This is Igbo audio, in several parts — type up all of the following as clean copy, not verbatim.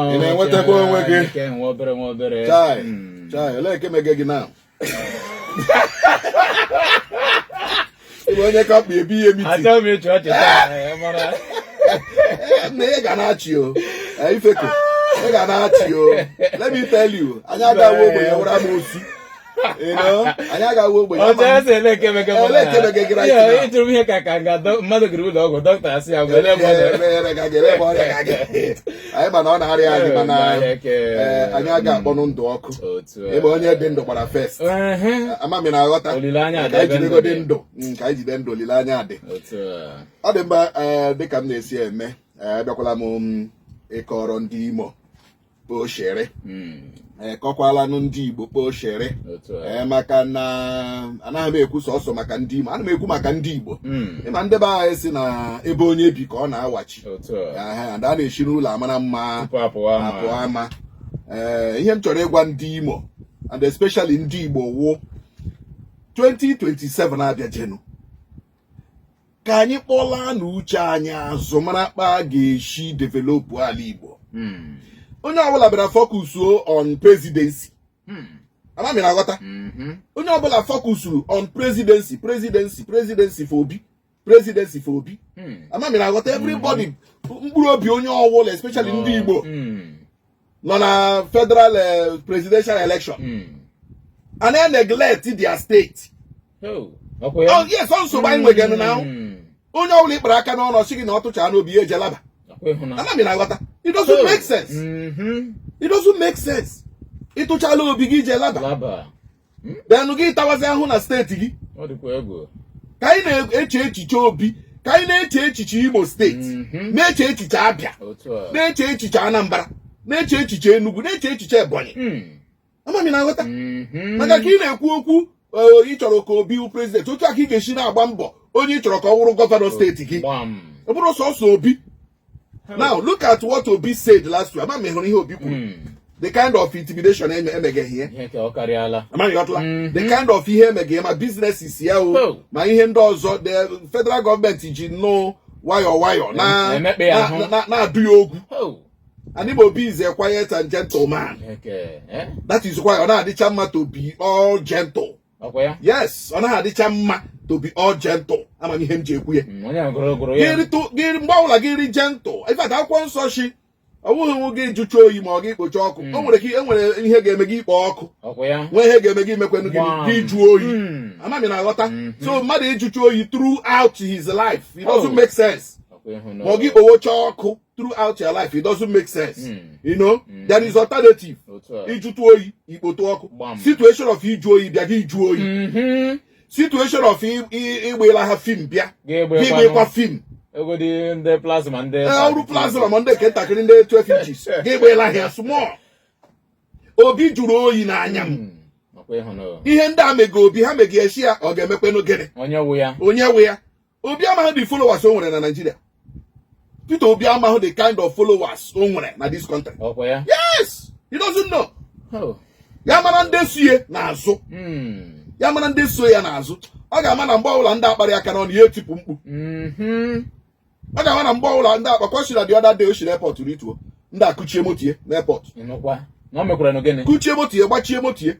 Mma. Ị na-enwetakwa onwe gị? Nke nwa obere nwa obere. Chai, chai, olee nke mege gị na ị bụ onye kọmpanị ebi ihe meeting? Achọghị m ịchụ ọchị taa, mana Na ị ga na-achị o. Ifeko, ị ga na-achị o. Let me tell you, anyị agaghị ogbenye wụrụ amoosu. Anyị agaghị ogbenye. Otu esi ele nke mege mụ Ele na- nke mege gị right Ihe, now. ịjụrụ m ihe ka nga mmadụ gịrị ụlọ ọgwụ, dọkịta asị ya wele mmadụ. Anyị ma na ọ na-arịa anyị, mana Ee, anyị aga akpọnụ ndụ ọkụ. Otu a. Ebe onye dị ndụ gbara first. Ama m ị na-aghọta. Olileanya ka anyị dị ebe jidegodi ndụ dị. ndụ. Ka anyị jide ndụ, olileanya dị. Otu a. Ọ dị mma. Dịka m na-esi eme, abịakwala m ịkọrọ ndị Imo kposhere. Kọkwalanụ ndị Igbo kposhere. Otu a. Maka na anaghị m ekwu sọsọ maka ndị Imo, ana m ekwu maka ndị Igbo. Ịma ndị be anyị si na ebe onye bi ka ọ na-awachi. Otu a. Ehe, and a na-esi n'ụlọ amara mma tupu apụwa ama. Apụ ama. Ihe m chọrọ ịgwa ndị Imo and especially ndị Igbo wụ 2027 abịajenu, ka anyị kpọlaa na uche anyị azụ, mara kpa a ga-esi develop ala Igbo. Onye ọbụla bịara focusuo on presidency. Ama m na-aghọta. Onye ọbụla focusuru on presidency, presidency, presidency for Obi, presidency for Obi. Ama m na-aghọta. Everybody, mkpụrụ obi onye ọbụla, especially ndị Igbo, nọ na federal presidential election and then neglect their state. Oh, ọkwa ya? Oh yes, ọ nsogbu anyị nwegenu na onye ọbụla ịkpara aka n'ọnụ ọsị gị na ọ tụchaa n'obi ya eje laba. Ọkwa ịhụna. Ama m na-aghọta. It doesn't make sense. It doesn't make sense. Ịtụchala obi gị ije laba, Laba. then gị tawazi ahụ na steeti gị. Ọ dịkwa egwu. Ka anyị na-eche echiche Obi, ka anyị na-eche echiche Imo Steeti, na-eche echiche Abịa, Otu a. na-eche echiche Anambra, na-eche echiche Enugu, na-eche echiche Ebonyi. Ama m na-aghọta. Maka ka ị na-ekwu okwu ị chọrọ ka Obi wụ president, otu a ka ị ga-esi na-agba mbọ onye ị chọrọ ka ọ wụrụ gọvanọ steeti gị. Gbam. Ọ bụrụ sọsọ Obi. Now look at what Obi said last week. Ama m hụrụ ihe Obi kwuru, the kind of intimidation emegeghị ihe. Ihe ka ọ karịala. Ama m ghọtala. The kind of ihe emeghị ma businesses ya o, ma ihe ndị ọzọ, the federal gọọmenti ji nnọọ nwayọọ nwayọọ na Emekpe ya ahụ. na-adụ ya ogwu. And Igbo, Obi is a quiet and gentle man. Ihe ka That is why ọ na-adịcha mma to be all gentle. Ọkwa ya? Yes, ọ naghị adịcha mma to be all gentle. Ama m ihe m ji ekwu ya. Onye ahụ gụrụ gụrụ ya. Gịrị gịrị mgbe ọbụla gịrị gentle. In fact, akwụkwọ nsọ shi ọ bụghị nwu gị jụcha oyi ma ọ gị kpocha ọkụ. O nwere ka e nwere ihe ga-eme gị ikpo ọkụ, Ọkwa ya? nwee ihe ga-eme gị imekwenụ gị gị jụọ oyi. Ama m na-aghọta. So mmadụ ịjụcha oyi throughout his life, it doesn't make sense. Ọkwa ịhụna. Ma ọ gị kpowocha ọkụ throughout your life, it doesn't make sense. There is alternative. Otu a. Ịjụtụ oyi, ikpotu ọkụ. Gbam. Situation of ịjụ oyi bịa, gị jụọ oyi. Situation of ịgbela ha film bịa, Ga-egbe gị gbekwa film. Egodi ndị plasma, ndị Ee, ọrụ plasma, ma ndị nke ntakịrị, ndị 12 inches, gị gbela ha small. Obi jụrụ oyi n'anya m. Ọkwa ịhụna. Ihe ndị a mega Obi, ha mega esi ya, ọ ga-emekwenụ gịnị? Onye wụ ya? Onye wụ ya? Obi amaghị the followers o nwere na Nigeria. Peter Obi amaghị the kind of followers o nwere na this country. Ọkwa ya? Yes, he doesn't know. Oh. Ya mara ndị so n'azụ. Ya mara ndị so ya n'azụ, ọ ga-ama na mgbe ọbụla ndị akparị aka n'ọnụ ya, etipụ mkpu. Ọ ga-ama na mgbe ọbụla ndị akpa kwashiri, the other day o shiri airport rituo, ndị akụchie moto ya n'airport. Ịnụkwa na o mekwara nụ gịnị? Kuchie moto ya, gbachie moto ya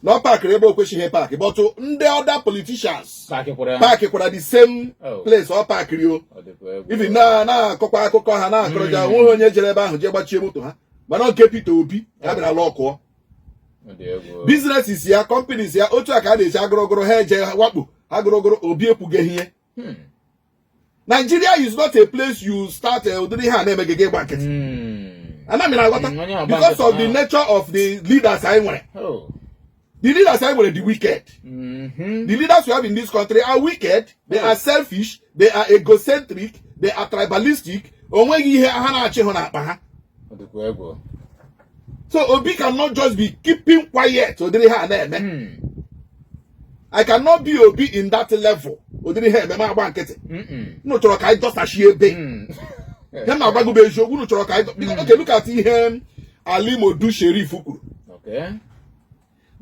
na ọ parkịrị ebe o kwesịghị park, but ndị other politicians Parkịkwara ya. parkịkwara the same place ọ parkịrị o. Ọ dịkwa egwu. Even na na-akọkwa akụkọ ha na-akọrọja, onweghị onye jere ebe ahụ jee gbachie moto ha, mana nke Peter Obi ya bịara lockụọ. Ọ dị egwu. Businesses ya, companies ya, otu a ka a na-eji agụrụgụrụ ha eje wakpo ha gụrụgụrụ. Obi ekwugeghị ihe. Nigeria is not a place you start ụdịrị ihe a na-eme gị gba nkịtị. Ana m na-aghọta. Onye agba Because nkịtị of the ahụ. nature of the leaders anyị nwere. The leaders anyị nwere, the wicked. The leaders we have in this country are wicked. They are selfish, they are egocentric, they are tribalistic. O nweghị ihe ha na-achị hụ n'akpa ha. Ọ dịkwa egwu. So Obi cannot just be keeping quiet ụdịrị ha na-eme. I cannot be Obi in that level. Ụdịrị ha eme, m agba nkịtị. Unu chọrọ ka anyị dọsachi ebe. Ihe m na-agwa gị bụ eziokwu. Unu chọrọ ka anyị because, okay, look at ihe Ali Modu Sheriff kwuru,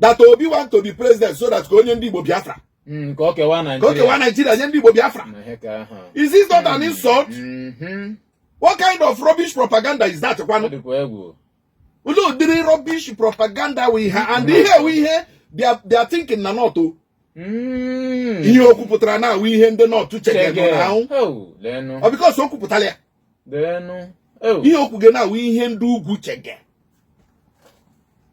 that Obi want to be president so that ka onye ndị Igbo Biafra. Ka ọ kewaa Ka o kewaa Naijiria. Naijiria, nye ndị Igbo Biafra. Na ihe ka ahụ. Is this not an insult? Mhm. What kind of rubbish propaganda is that Ọ kwanụ? Dịkwa egwu. Olee ụdịrị rubbish propaganda we ha and ihe ewu ihe they are thinking na North o. Ihe o kwupụtara na awụ ihe ndị North chege Chege. na ahụ. Oh, leenụ. Ọ because o kwupụtara ya. Leenụ. Oh, Ihe okwu gị na-awụ ihe ndị ugwu chege.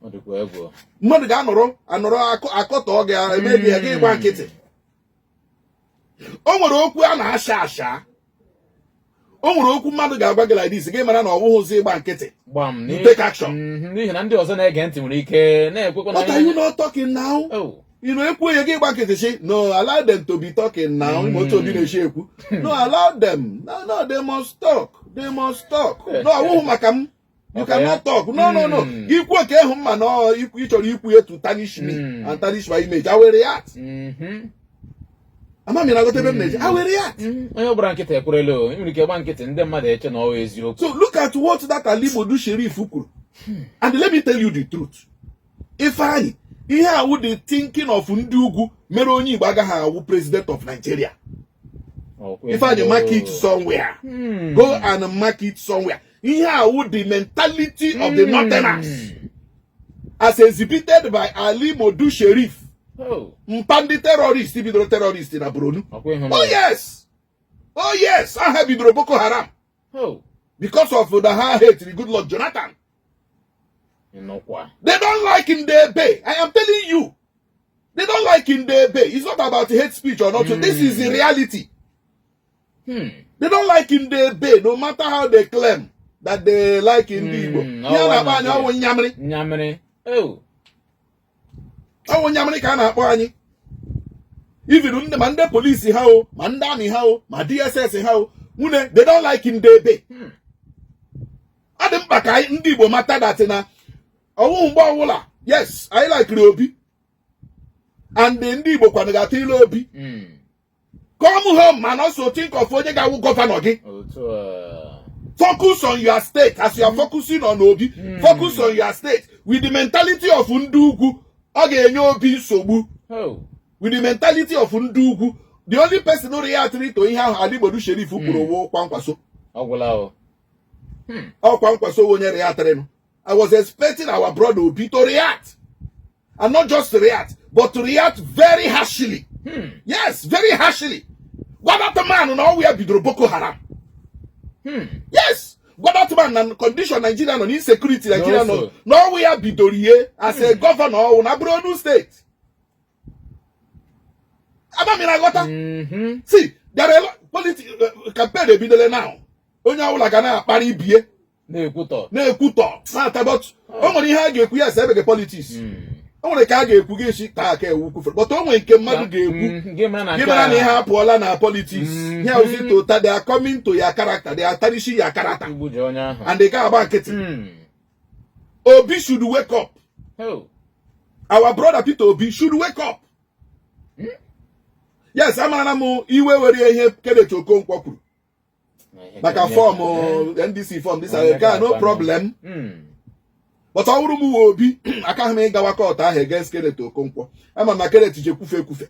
Ọ dịkwa egwu. Mmadụ ga-anọrọ anọrọ akọtọ gị, emebi ya, gị gba nkịtị. O nwere okwu a na-asha asha, o nwere okwu mmadụ ga-agwa gị like this, gị mara na ọ bụghịzi ịgba nkịtị. Gbam. You take action. N'ihi na ndị ọzọ na-ege ntị nwere ike na-ekwekwa na What are you not talking now? Oh. Ekwu ya, gị gba nkịtị, sị no, allow them to be talking now. Otu Obi na-eshi ekwu, no, allow them, no, no, they must talk, they must talk. No, ọwụhụ maka m, you cannot talk, no, no, no. Gị kwuo ka ịhụ mma na ọ ikwu ị chọrọ ikwu ya to tarnish me and tarnish my image, I will react. Ama m na aghọta ebe m na-eje. I will react. Onye gbara nkịtị ekwerela o. Ị nwere ike gba nkịtị, ndị mmadụ eche na ọ bụ eziokwu. So look at what that Ali Modu Sheriff kwuru. And let me tell you the truth, Ifeanyi, ihe awụ the thinking of ndị ugwu mere onye Igbo agaghị awụ president of Nigeria. Ọkwa. Ifeanyi, mark it somewhere. Go and mark it somewhere. Ihe awụ the mentality of the northerners as exhibited by Ali Modu Sheriff. Oh, mpa ndị terrorist bidoro terrorist na Borno. Ọkwa ịhụ na Oh yes, oh yes, aha bidoro Boko Haram Oh, because of the ha hate Goodluck Jonathan. Ịnụkwa. They don't like Ndebe. I am telling you. They don't like Ndebe. It's not about hate speech or not. This is the reality. They don't like Ndebe, no matter how they claim that they like Ndị Igbo. Ihe a na-akpọ anyị ọwụ nyamịrị. Nyamịrị. Oh. Ọwụ nyamịrị ka a na-akpọ anyị. Even ndị ma ndị polisi ha o, ma ndị army ha o, ma DSS ha o, nwune, they don't like Ndebe. Ọ dị mkpa ka anyị ndị Igbo mata that na ọwụ mgbe ọbụla, yes, anyị likiri Obi. And ndị Igbo kwanụ ga-atụ ilu Obi. Come home and also think of onye ga-awụ governor gị. Otu a. Focus on your state as you are focusing on Obi. Focus on your state with the mentality of ndị ugwu. Ọ ga-enye Obi nsogbu. Oh. With the mentality of ndị ugwu, the only person who reacted to ihe ahụ Ali Modu Sheriff kwuru wụ Kwankwaso. Ọ gwụla o. Ọ Kwankwaso wụ onye reactịrịnụ. I was expecting our brother Obi to react, and not just react, but to react very harshly. Yes, very harshly. Gwa that man na ọwụ ya bidoro Boko Haram. Yes, gwa that man na condition Nigeria nọ, na insecurity Nigeria nọ, Also. na ọwụ ya bidoro ihe as a governor ọwụ na Borno State. Abamina aghọta. See, there are a lot campaign ebidole now. Onye ọbụla ga na-akparị ibie. Na-ekwutọ. Na-ekwutọ, na-ata, but o nwere ihe a ga-ekwu ya ese ebege politics. O nwere ka a ga-ekwu gị esi taa aka ewu kwufere, but o nwere nke mmadụ ga-ekwu Gị mara na gị nke mara na a- ihe apụọla na politics. Ihe ozi to ta, they are coming to your character, they are tarnishing your character. Igbuji onye ahụ. And they ga-agba nkịtị. Obi should wake up. Oh. Our brother Peter Obi should wake up. Yes, amara m iwe were ihe Kenneth Okonkwo kwuru maka form NDC form this Onye and that, no ga-akwa. problem. But ọ bụrụ m uwe Obi, akaghị m ịgawa court ahụ against Kenneth Okonkwo. Ama m na Kenneth ji ekwufe ekwufe.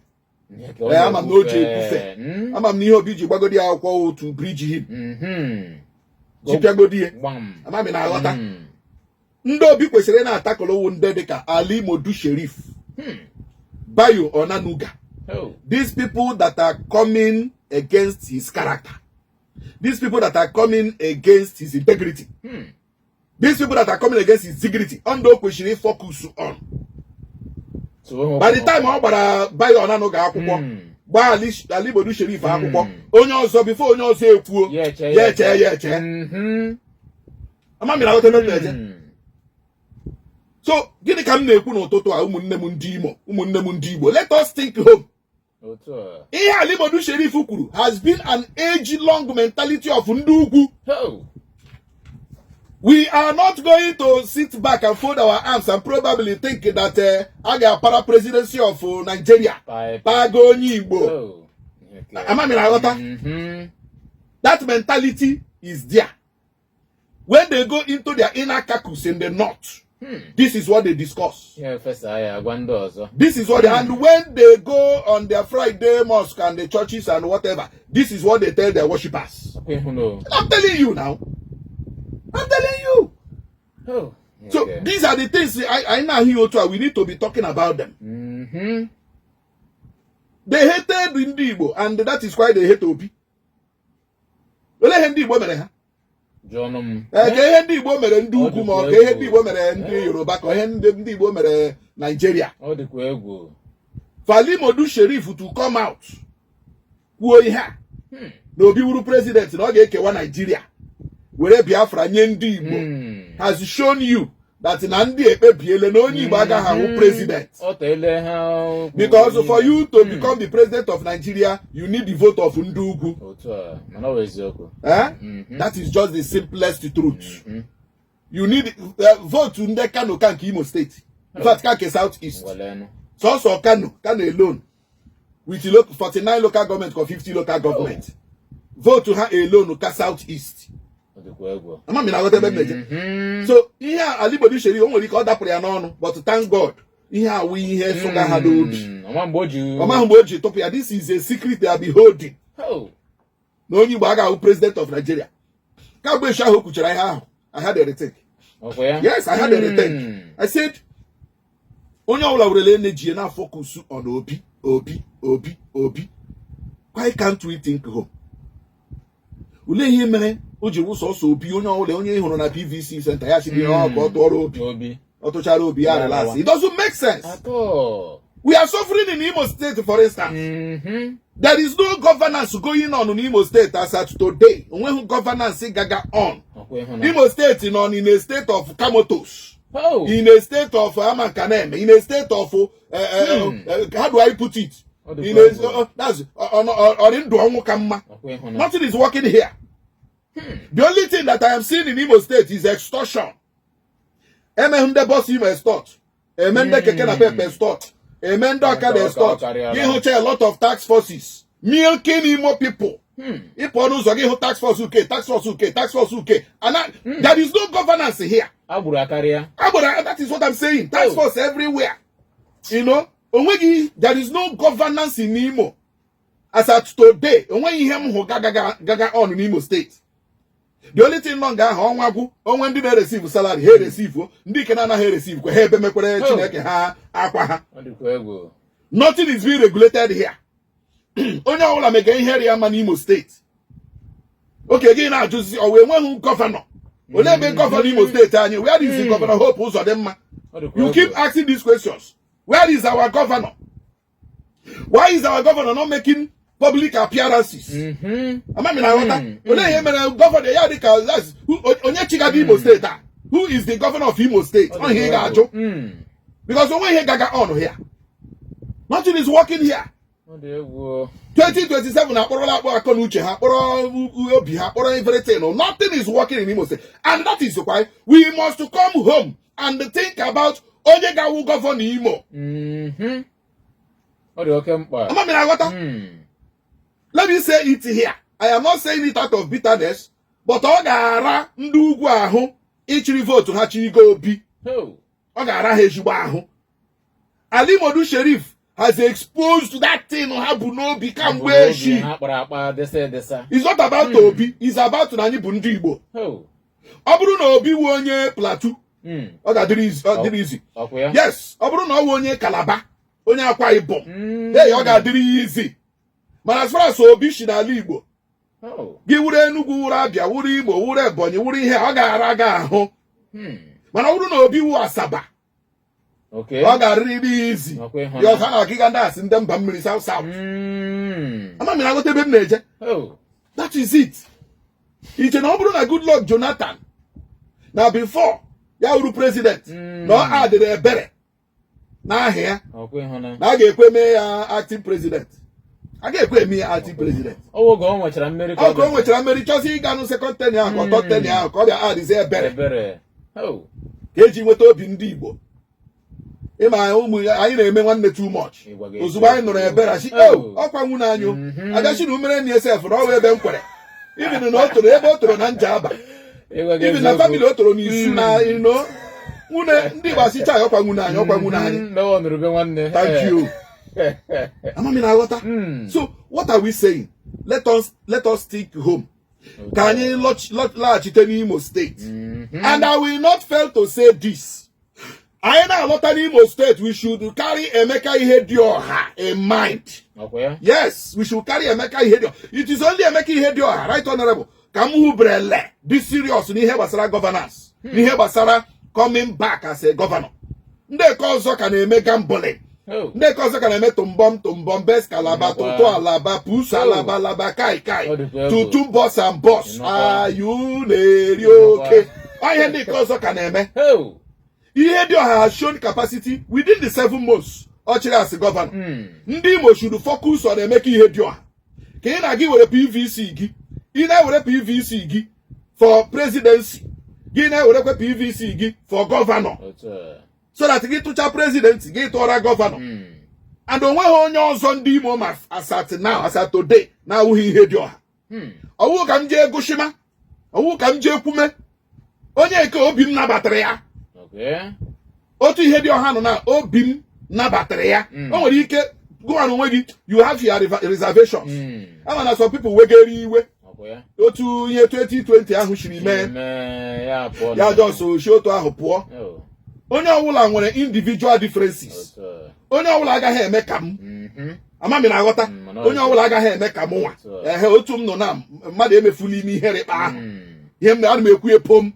Ihe ka ọ Ee, ama m na o ji na-ekwufe. ekwufe. Ama m na ihe Obi ji gbagodi ya akwụkwọ otu bridge him, jipịagodi ya. Gbam. Ama m na aghọta. Ndị Obi kwesịrị ị na-atakọlọwu ndị dịka Ali Modu Sheriff, Bayo Onanuga. Oh. These people that are coming against his character, these people that are coming against his integrity, these people that are coming against his dignity, ndị o kwesịrị focus on. So, By the time ọ gbara Bayo Onanuga akwụkwọ, gbaa Ali Modu Sheriff akwụkwọ, onye ọzọ, before onye ọzọ ekwuo, Ya eche. ya eche, ya eche. Ama m na aghọta ebe m na-eje. So gịnị ka m na-ekwu n'ụtụtụ a? Ụmụnne m ndị Imo, ụmụnne m ndị Igbo, let us think home. Otu a. Ihe Ali Modu Sheriff kwuru has been an age long mentality of ndị ugwu. Oh. We are not going to sit back and fold our arms and probably think that a ga-apara presidency of Nigeria Bye. pago onye Igbo. Oh. Okay. Ama m na aghọta. That mentality is there. When they go into their inner caucus in the north, this is what they discuss. Ya efesa ya agwa ndị ọzọ. This is what they, and when they go on their Friday mosque and the churches and whatever, this is what they tell their worshippers. Ọkwa ịhụ na o. I'm telling you now. Oh, So okay. these are the things anyị na-ahụ ya otu a. We need to be talking about them. They hated ndị Igbo, and that is why they hate Obi. Olee ihe ndị Igbo mere ha? Jụọnụ m. Ee, ka ihe ndị Igbo mere ndị Ọ ugwu, ma ọ dịkwa ka ihe egwu. ndị Igbo mere ndị Yoruba, ka ihe ndị Igbo mere Nigeria? Ọ dịkwa egwu. For Ali Modu Sheriff to come out kwuo ihe a, na Obi wuru president, na ọ ga-ekewa Nigeria, were Biafra nye ndị Igbo, has shown you that na ndị ekpebiele na onye Igbo agaghị ahụ president. Ọ teele ha kwuru. Because for you to become the president of Nigeria, you need the vote of ndị ugwu. Otu a, mana ọ bụ eziokwu. Eh? Mhm. That is just the simplest truth. You need vote ndị Kano, ka nke Imo State, in fact, ka nke South East. Ngwalenụ. Sọsọ Kano, Kano alone with 49 local government or 50 local government, vote ha alone ka South East. Ọ dịkwa egwu. Ama m na aghọta ebe m na-eje. So ihe a Ali Modu Sheriff, o nwere ike ọ dapụrụ ya n'ọnụ, but thank God, ihe awụ ihe sụga ha n'obi. Ọma mgbe o ji Ọ maghị mgbe o ji tụpụ ya. This is a secret they have been holding, na onye Igbo agaghị ahụ president of Nigeria. Kamgbe echi ahụ o kwuchara ihe ahụ, I had a rethink. Ọkwa ya? Yes, I had a rethink. I said, onye ọbụla werele energy na focus on Obi, Obi, Obi, Obi, why can't we think home? Olee ihe mere o ji wụ sọsọ Obi? Onye ọbụla onye ị hụrụ na PVC center ya sị gị ọ ka ọ tụọrọ Obi. Obi. Ọ tụchara Obi, ya relax. It doesn't make sense. Atọ. We are suffering in Imo State, for instance. There is no governance going on in Imo State as at today. Onweghị governance gaga on. Ọkwa ịhụna. Imo State nọ in a state of comatose, in a state of amankaneme, in a state of how do I put it, Ọ dịkwa in a egwu. That's ọ dị ndụ ọnwụ ka mma. Ọkwa ịhụna. Nothing is working here. The only thing that I am seeing in Imo State is extortion. Eme ndị bus Imo extort, eme ndị keke napep extort, eme ndị ọkada extort. Ọ karịala. Gị hụcha a lot of task forces milking Imo people. Ịpụ n'ụzọ, gị hụ task force uke, task force uke, task force uke, and there is no governance here. Agburu akarịa. Agbara, that is what I'm saying. Task force everywhere. Onweghị, there is no governance in Imo. As at today, onweghị ihe m hụ gaga gaga on n'Imo State. The only thing nọ nga ahụ, ọnwa gwụ, onwe ndị na-ereceive salary, ha ereceive, ndị ike na-anaghị ereceive kwa ha ebe mekwere Chineke ha akwa ha. Ọ dịkwa egwu. Nothing is being regulated here. Onye ọbụla mega ihe ya mma n'Imo State. Oke gị na-ajụzi, ọ wee enweghị governor? Olee ebe governor Imo State anyị? Where is the Governor Hope Uzodimma? Ọ dịkwa You egwu. keep asking these questions. Where is our governor? Why is our governor not making public appearances? Ama m na aghọta. Olee ihe mere governor ya dị ka onye chigado Imo State a? Who is the governor of Imo State? Ọ Ọ ihe ị dịkwa ga-ajụ. egwu. Because onwe ihe gaga on here. Nothing is working here. Ọ dị egwu. 2027 akpọrọla akpọ akọ na uche ha, kpọrọ obi ha, kpọrọ everything. Nothing is working in Imo State, and that is why we must come home and think about onye ga-awụ governor Imo. Ọ dị oke mkpa. Ama m na aghọta. Let me say it here, I am not saying it out of bitterness, but ọ ga-ara ndị ugwu ahụ ịchịrị vote ha chirigo Obi. Ọ ga-ara ha ezigbo ahụ. Ali Modu Sheriff has exposed that thing ha bụ n'obi kamgbe echi. Ha kpara akpa desa edesa. It's not about Obi, it's about na anyị bụ ndị Igbo. Ọ bụrụ na Obi wu onye Plateau, ọ ga-adịrị ọ dịrị easy. Ọkwa ya? Yes, ọ bụrụ na ọ wụ onye Calabar, onye Akwa Ibom, hey, ọ ga-adịrị ya easy. Mana as far as Obi si n'ala Igbo, gị wuru Enugu, wuru Abịa, wuru Imo, wuru Ebonyi, wuru ihe, ọ ga-ara gị ahụ. Mana ọ bụrụ na Obi wu Asaba, ọ ga-arịrị ya easy. Ọkwa ịhụnanya. Ya ọzọ, a na-akịga ndị asị ndị mba mmiri, South South. Ama m na aghọta ebe m na-eje. That is it. Iche na ọ bụrụ na Goodluck Jonathan na before ya wuru president, na ọ adịrị ebere n'aha ya, Ọkwa ịhụnanya. na a ga-ekwe mee ya acting president, a ga-ekwe eme ya acting president? Ọ wụ oge o nwechara mmeri ka Ọ ka o nwechara mmeri, chọzi ịga nụ second tenure ahụ ka ọ third tenure ahụ, ka ọ bịa adịzi ebere. Ebere. Oh. Ka eji nweta obi ndị Igbo. Ịma ụmụ anyị na-eme nwanne too much. Ịgwa gị Ozugbo anyị nụrụ ebere, asị, Oh. "Oh, ọkwa nwunye anyị o." Agachi na umere na esef na ọwa ebe m kwere, even na o toro ebe o toro na Njaba, Ịgwa gị even na eziokwu. family o toro n'isu na ino nwunye ndị Igbo asịcha ya, ọkwa nwunye anyị, ọkwa nwunye anyị. Mewe ọnụrụbe nwanne. Thank you. Ama m na aghọta. So what are we saying? Let us think home. Ka anyị laghachite n'Imo Steeti. And I will not fail to say this: anyị na-alọta n'Imo Steeti, we should carry Emeka Ihedioha in mind. Ọkwa ya? Yes, we should carry Emeka Ihedioha. It is only Emeka Ihedioha, Right Honorable, ka m hụberele dị serious n'ihe gbasara governance, n'ihe gbasara coming back as a governor. Ndị nke ọzọ ka na-eme gambling. Oh. Ndị nke ọzọ ka na-eme tụmbọm tụmbọm, bes kalaba, Nnukwu. tụtụ alaba pusu, Oh. alaba laba, kai kai, Ọ dịkwa egwu. tutu bọs and bọs. Nnukwu. Ayụ na-eri Nnukwu. oke. Ọ ihe ndị nke ọzọ ka na-eme. Oh. Ihedioha has shown capacity within the 7 months ọ chịrị as governor. Ndị Imo should focus on Emeka Ihedioha. Ka ị na-aga were PVC gị, ị na-ewere PVC gị for presidency, gị na-ewerekwa PVC gị for governor, Otu a. so that gị tụcha presidency, gị tụọra governor. And onweghị onye ọzọ ndị Imo ma as at now, as at today, na-awụghị Ihedioha. Ọwụ ka m jee gụshima, ọwụ ka m jee kwume onye nke obi m nabatara ya. Otu Ihedioha nọ na obi m nabatara ya. O nwere ike gụwa onwe gị, you have your reservations. Ama na some people wegere iwe Ọkwa ya? otu ihe 2020 ahụ siri mee. Mee ya pụọ. Ya just si otu ahụ pụọ. Oh. Onye ọbụla nwere individual differences. Otu a. Onye ọbụla agaghị eme ka m. Amami na aghọta. Mana ọ Onye ọbụla agaghị eme ka m nwa. Otu a. Ehe, otu m nọ na mmadụ emefula ime ihere kpa ahụ. Ihe m ana m ekwu epo m.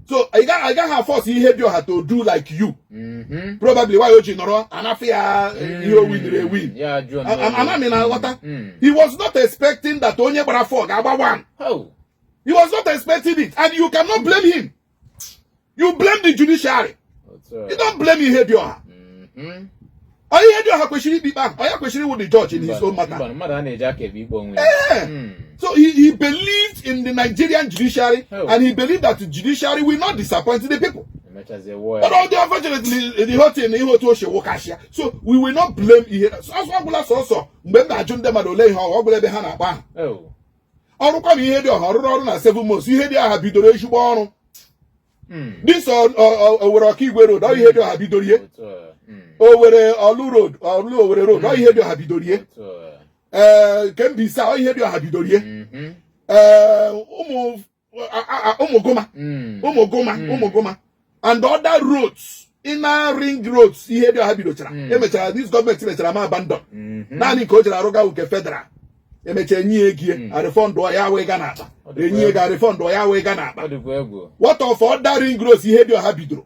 So ị gaghị a-force Ihedioha to do like you. Probably why o ji nọrọ anafụ ya ihe o winiri ewin. Ya jụọ. Amami na aghọta. He was not expecting that onye gbara 4 ga-agba 1. Oh. He was not expecting it, and you cannot blame him. You blame the judiciary. Otu a. You don't blame Ihedioha. Onye Ihedioha kwesịrị ikpe ikpe ahụ, onye kwesịrị ịwụ the judge in his own matter. Mba, mmadụ a na-eji aka ebe ikpe onwe ya. Eh. So he believed in the Nigerian judiciary and he believed that the judiciary will not disappoint the people. Emechazie wụọ But ya. Unfortunately, the whole thing, ihe otu o si wụkashịa. So we will not blame ihe. So ọsọ ọgwụla sọsọ mgbe m na-ajụ ndị mmadụ ole ihe ọ gwụla ebe ha na-akpa aha. Oh. Ọrụkwa m Ihedioha ọrụrụ ọrụ na 7 months. Ihedioha bidoro ezigbo ọrụ. This Owerri Okigwe Road, ọ Ihedioha bidoro ihe. Otu a. Owerri Orlu Road, Orlu Owerri Road, ọ Ihedioha bidoro ihe. Otu a. Ee, nke Mbaise, ọ Ihedioha bidoro ihe. Ee, ụmụ Gụma, ụmụ Gụma, ụmụ Gụma and other roads, inner ring roads Ihedioha bidochara. Emechara this gọọmenti mechara ma abandon. Naanị nke o jere arụga nke federal, emechaa enyi ya egie a-refund ya wee ga n'akpa. Ọ dịkwa Enyi ego a-refund ya wee ga n'akpa. Ọ dịkwa egwu. What of other ring roads Ihedioha bidoro?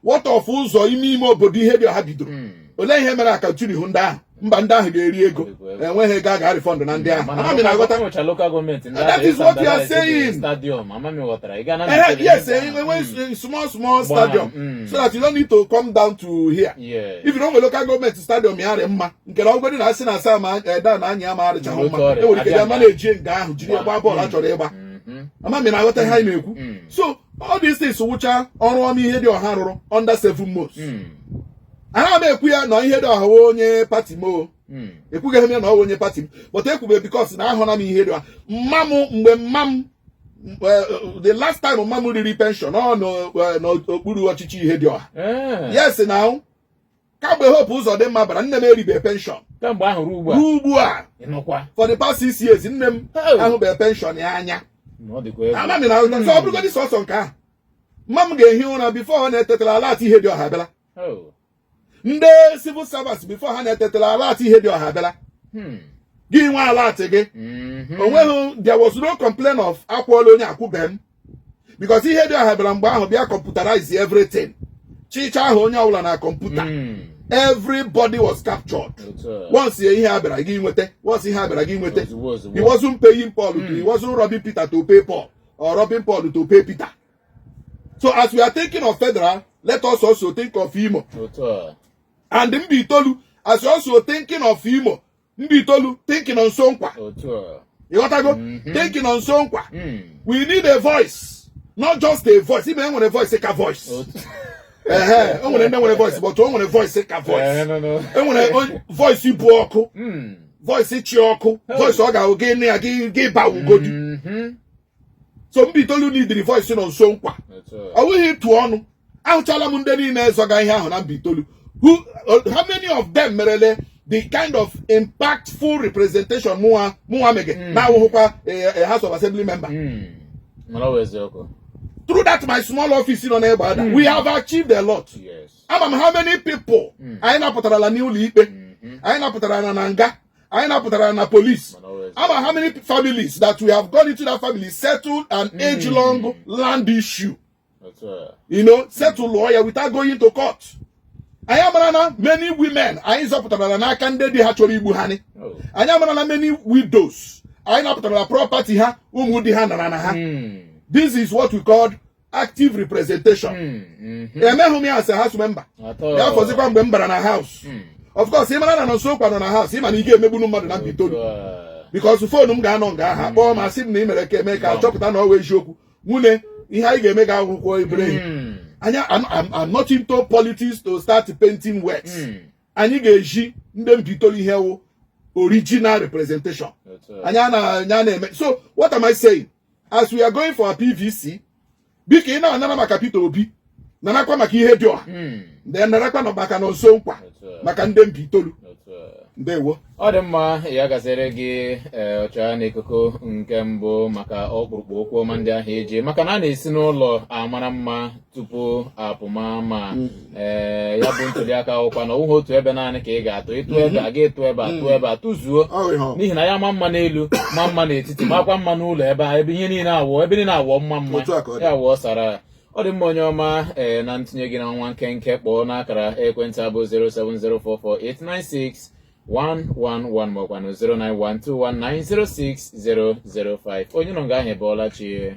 What of ụzọ ime ime obodo Ihedioha bidoro? Olee ihe mere akaụntụ ihu ndị ahụ? Mba, ndị ahụ ga-eri ego. Enweghị ego a ga-a-refund na ndị ahụ. Mana Amami na-aghọta. enwecha local gọọmenti ndị That is what you are saying. Stadium, amami ghọtara ị gaa na Eh, yes, Mbaise. enwe small small stadium so that you don't need to come down to here. If you don't nwere local gọọmenti stadium ya rị mma, nke na ọgọdị na asị na asa ma eda na anya ma arịchahụ mma, Otu ọrịa, enwere ike abịa bịa ma na-eji nga ahụ jiri ya gbaa bọọlụ a chọrọ ịgba. Amami na-aghọta ihe anyị na-ekwu. So all these things wụcha ọrụ ọma Ihedioha rụrụ under 7 months. Ana m ekwu ya na Ihedioha wụ onye party m o. Ekwughị m ya na ọ wụ onye party m, but ekwube because na ahụla m Ihedioha. Mma m, mgbe mma m, the last time mma m riri pension, ọ n'okpuru ọchịchị Ihedioha. Yes, na kamgbe Hope Uzodimma bara, nne m eribe pension. Kemgbe ahụ ruo ugbu a? Ruo ugbu a. Ịnụkwa? For the past 6 years, nne m ahụbeghị pension ya anya. Ọ dịkwa egwu. Amami na so ọ bụrụgodị sọsọ nke ahụ, mma m ga-ehi ụra before ọ na-etetara alert Ihedioha abịala. Ndị civil servants, before ha na-etetara alert Ihedioha abịala. Gị nwe alert gị. Onweghị, there was no complaint of akwụọla onye akwụbe m, because Ihedioha bịara mgbe ahụ bịa computerize everything, chicha ahụ onye ọbụla na kọmputa. Everybody was captured. Otu a. Once ihe a bịara, gị nweta. Once ihe a bịara, gị nweta. Ozugbo ozugbo. He wasn't paying Paul to, he wasn't robbing Peter to pay Paul or robbing Paul to pay Peter. So as we are thinking of federal, let us also think of Imo. Otu a. And Mbaitoli, as you also thinking of Imo, Mbaitoli thinking on Sonkwa. Otu a. Ịghọtago? Mhm. Thinking on Sonkwa. We need a voice, not just a voice. Ime enwere voice ka voice. Otu. Ehe, o nwere ndị nwere voice, but o nwere voice ka voice. Eh, no, no. Enwere voice bụ ọkụ, voice chi ọkụ, voice ọ ga-ahụ gị nụ ya, gị ba ugodi. So Mbaitoli neediri voice nọ nso nkwa. Otu a. Ọ bụghị ịtụ ọnụ. Ahụchala m ndị niile zọga ihe ahụ na Mbaitoli. Who, how many of them merele the kind of impactful representation mụnwa mege na-awụhụkwa a House of Assembly member. Mana ọ bụ eziokwu. Through that my small office nọ n'egbe ada, we have achieved a lot. Ama m how many people anyị napụtarala n'ụlọ ikpe, anyị napụtara na nga, anyị napụtara na police. Mana ọ bụ eziokwu. Ama how many families that we have gone into that family, settled an age-long land issue. Otu a. Settle ya without going to court. Anyị amara na many women anyị zọpụtara n'aka ndị di ha chọrọ igbu ha ni. Anyị amara na many widows anyị napụtara property ha, ụmụ di ha nara na ha. This is what we call active representation. Emeghụ m ya as a house member. Atọ. Ya fọzikwa mgbe m bara na house. Of course, ị mara na Nonso Nkwa nọ na house, ị ma na ị ga-emegbunu mmadụ na Mbaitoli. Otu a. Because phone m ga-anọ nga aha kpọọ ma sị m na ị mere ka eme ka achọpụta na ọ wụ eziokwu. Nwunye, ihe anyị ga-eme ga-akwụkwọ ibere anya. I'm not into politics to start painting words. Anyị ga-eji ndị Mbaitoli ihe wụ original representation. Otu a. Anyị a na-eme. So what am I saying? As we are going for a PVC, biko, ị na-anara maka Peter Obi, narakwa maka ihe dị ọha, then narakwa nọ maka Nonso Nkwa, Otu a. maka ndị Mbaitoli. Otu a. Ndewo. Ọ dị mma. Ya gaziri gị. Ee, ọchịagha n'ikuku nke mbụ maka ọkpụrụkpụ okwu ọma ndị ahụ eji maka na a na-esi n'ụlọ amara mma tupu apụma ma ee ya bụ ntụliaka akwụkwa na ọwụghị otu ebe naanị ka ị ga-atụ. Ịtụ ebe a ga-etụ ebe a, tụọ ebe a, tụzuo. Ọ ihe ọ. N'ihi na ya ma mma n'elu, ma mma n'etiti, makwa mma n'ụlọ ebe a, ebe ihe niile awọ, ebe niile awọ mma mma. Otu a ka ọ dị. Ya wụọ sara. Ọ dị mma, onye ọma. Ee, na ntinye gị na nwa nkenke, kpọọ n'akara ekwentị abụ 07044896111 maọkwanụ 09121906005. Onye nọ nga ahụ, ebọọla chi?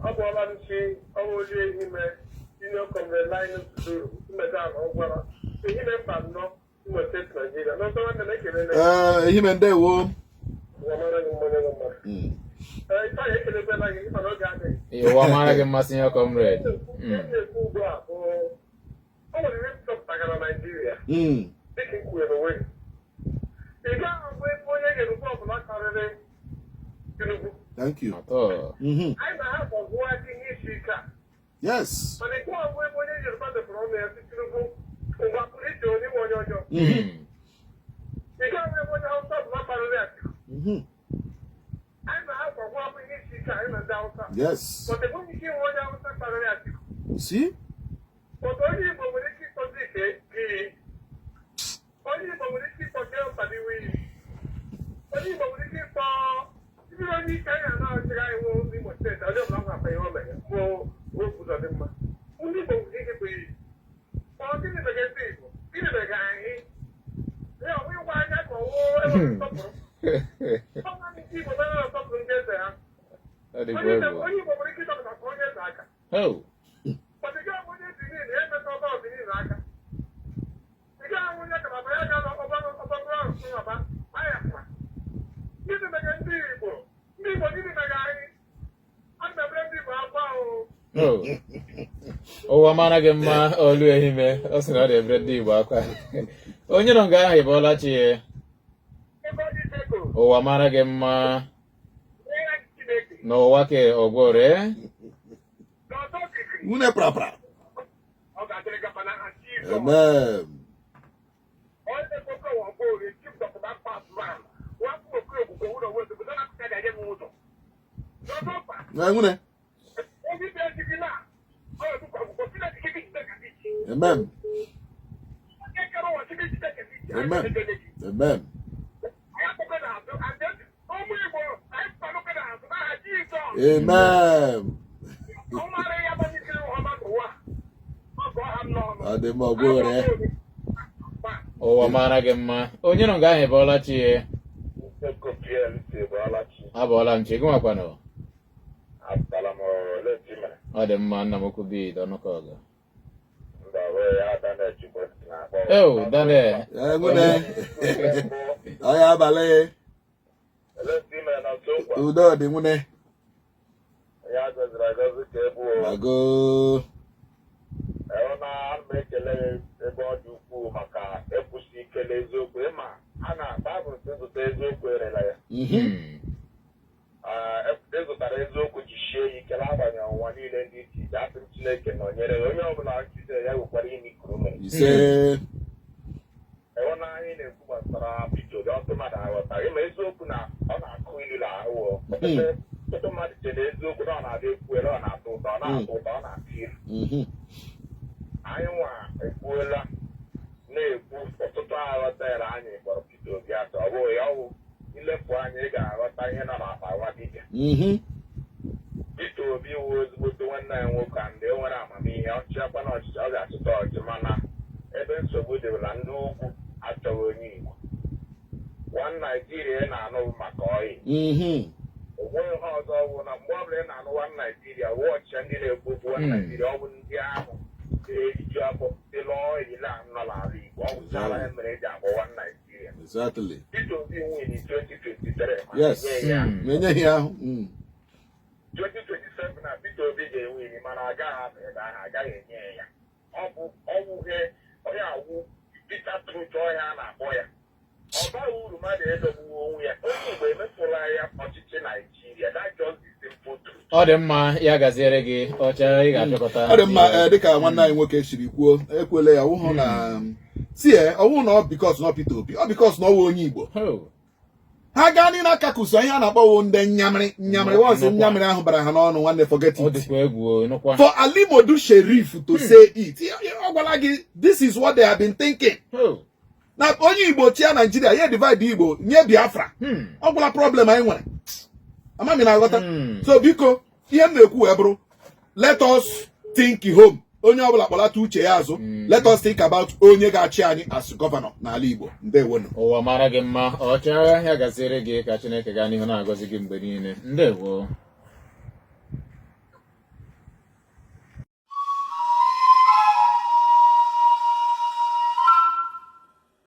Ọ bụọla m chi. Ọnwa olu ehime, senior comrade Linus Duru mmega ahụ ọ gwara ehime mba nnọọ, Imo Steeti, Naijiria. N'ọsọ nwanne m, ekelele. Ee, ehime, ndewo. Ụwa mara gị mma, onye nwe mmadụ. Ee, Ifeanyị, ekelebela gị ịma na oge adịghị. Ụwa mara gị mmasị ihe, comrade. Ihe m na-ekwu ugbu a bụ o nwere ihe m chọpụtara na Naijiria. Dịka i kwuru onwe gị, ị gaghị ahụ ebe onye Yoruba ọbụla karịrị Tinubu. Thank you. Atọ. Anyị na-ahapụ aka ihe isi ike a. Mana ị gaghị ahụ ebe onye Yoruba mepere ọnụ ya sị Tinubu ngwa pụrụ iche, onye nwe onye ọjọọ. Ị gaghị ahụ ebe onye Hausa ọbụla kparịrị Atiku. Anyị na-ahapụ abụ ihe isi ike anyị na ndị Hausa. But enweghị ike inwe onye Hausa kparịrị Atiku. See. But onye Igbo nwere ike ịkpọzi ike iyi, onye Igbo nwere ike ịkpọ Jee iyi, onye Igbo nwere ike ịkpọ ndị onye ike anyị na-achịrị anyị wụ n'Imo Steeti, onye ọbụla gwakwa ihe o mere bụ ụzọ dị mma. Ndị Igbo nwere ike ịkpọ iyi. Ọ gịnị mere ndị Igbo? Gịnị mere anyị ya ọ ịgwa anya ka ọwụ enweghị nsọpụrụ? Ọ naanị ndị Igbo mere nsọpụrụ ndị eze ha. Ọ dịkwa onye egwu. Onye Igbo nwere ike ịdọpụta ka onye eze aka. Oh. But ị gaghị onye Benin ya emetụ ọba Benin aka. Ị gaghị ahụ onye Kalaba ya ga ọba ahụ ọba aya. Gịnị mere ndị Igbo? Ndị Igbo, gịnị mere anyị? A na-ebere ndị Igbo akwa ahụ. Oh. Ụwa mara gị mma, olu ehime. Ọ sị na ọ na-ebere ndị Igbo akwa. Onye nọ nga ahụ, ịbọọla chi? Ebe ọ dị ego. Ụwa mara gị mma. Nyere Chineke. N'ụwa ke ọgwọre. N'ọzọ okike. Nwunye prapra. Ọ ga-adịrị gaba na Jizọs. Amen. Onye kpọkọ wọgbo ori chief dọkịta pass man wapụ oke okwukwe ụlọ wezụ na akụkọ ga-enye m ụzọ n'ọzọ mkpa. Ee, nwunye. Onye ibe ejighị na ọ na-ekwukwa akwụkwọ Chineke gị jide ka gị. Amen. Onye kere ụwa Chineke jide ka gị. Amen. Amen. Anyị akpọkọ n'azụ and then ụmụ Igbo, anyị kpọkọ n'azụ n'aha Jizọs. Amen. Ọ mara ya banyere ọma n'ụwa ọ gụọ ha m n'ọnụ. Ọ dị mma, ọgwụre. Ụwa mara gị mma. Onye nọ nga ahụ, ịbọọla chi? Abọọla m chi. Gị nwakwanụ? Apụtala m ole chi mere. Ọ dị mma, nna m ukwu bid ọnụkọ ọgụ. Mba wee ya Daniel Chukwu na-akpọ. Oh, Daniel. Ee, nwunye. Ọya abalị. Ole chi mere na nso nkwa. Udo dị, nwunye. Ya gọziri agọzi ka ebu o. Mago. Ọ na ana m ekele gị ebe ọ dị ukwuu maka ịkwụsị ike n'eziokwu. Ịma a na Baịbụl sị zụta eziokwu, erela ya. Ah, ịzụtara eziokwu, jisie ya ike n'agbanyeghị ọnwụnwa niile dị iche iche. Asị m Chineke nọnyere ya. Onye ọbụla jidere ya nwekwara ime ikuru mere. Ise. Ịhụnanya. Ghọtara ịma eziokwu na ọ na-akụ ilu n'ahụ o. Ọtụtụ mmadụ chere eziokwu na ọ na-adị ekwuere, ọ na-atọ ụtọ, ọ na-atọ ụtọ, ọ na-akụ ilu. Anyị nwa ekwuola, na-ekwu, ọtụtụ aghọtara anyị kpọrọ Peter Obi atọ. Ọ bụghị ya ọwụ ilepụ anya, ị ga-aghọta ihe nọ n'akpa nwa dibịa. Peter Obi wụ ezigbote nwanne anyị nwoke a, ndị nwere amamihe. Ọchịakwa na ọchịchị, ọ ga-achịta ọchị, mana ebe nsogbu dị bụ na ndị ugwu achọghị onye Igbo. One Nigeria ị na-anụ bụ maka oil. Onweghị ihe ọzọ bụ na mgbe ọbụla ị na-anụ One Nigeria, wọchị ndị na-ekwu okwu One Nigeria, ọ bụ ndị ahụ na-eriju afọ dịla oil a nọ n'ala Igbo. Ọ gwụchala ya mere eji akpọ One Nigeria. Peter Obi win 2023 ma nye ya. Na-enyeghị ya ahụ. 2027 na Peter Obi ga-ewin, mana agaghị anọ ebe ahụ, agaghị enye ya. Ọ bụ ọwụghị onye awụ bitter truth ọhịa a na-akpọ ya. Ọ baghị uru mmadụ edogbuo onwe ya. Onye Igbo emefula ya ọchịchị Naijiria. That just the simple truth. Ọ dị mma, ya gaziere gị, ọcha. Ị ga-achịkọta. Ọ dị mma. Ee, dịka nwanne anyị nwoke siri kwuo, ekwele ya ọwụhụ na si e ọwụ na ọ because na Peter Obi, ọ because na ọ wụ onye Igbo. Oh. Ha gaa n'ile aka kuso ihe a na-akpọwo ndị nyamịrị nyamịrị wọnsị. Nnukwu. Nyamịrị ahụ bara ha n'ọnụ. Nwanne, forget Ọ it. dịkwa egwu o, nụkwa. For Alimodu Sheriff to say it, ọ gwala gị this is what they have been thinking, Oh. na onye Igbo chia Naijiria, ya divide Igbo, nye Biafra. Ọ gwala problem anyị nwere, amami na aghọta. So biko, ihe m na-ekwu wee bụrụ, let us think home. Onye ọbụla kpọlata uche ya azụ. Let us think about onye ga-achị anyị as governor n'ala Igbo. Ndewonu. Ụwa mara gị mma, ọchịagha. Ya gaziere gị, ka Chineke gaa n'ihu na-agọzi gị mgbe niile. Ndewo.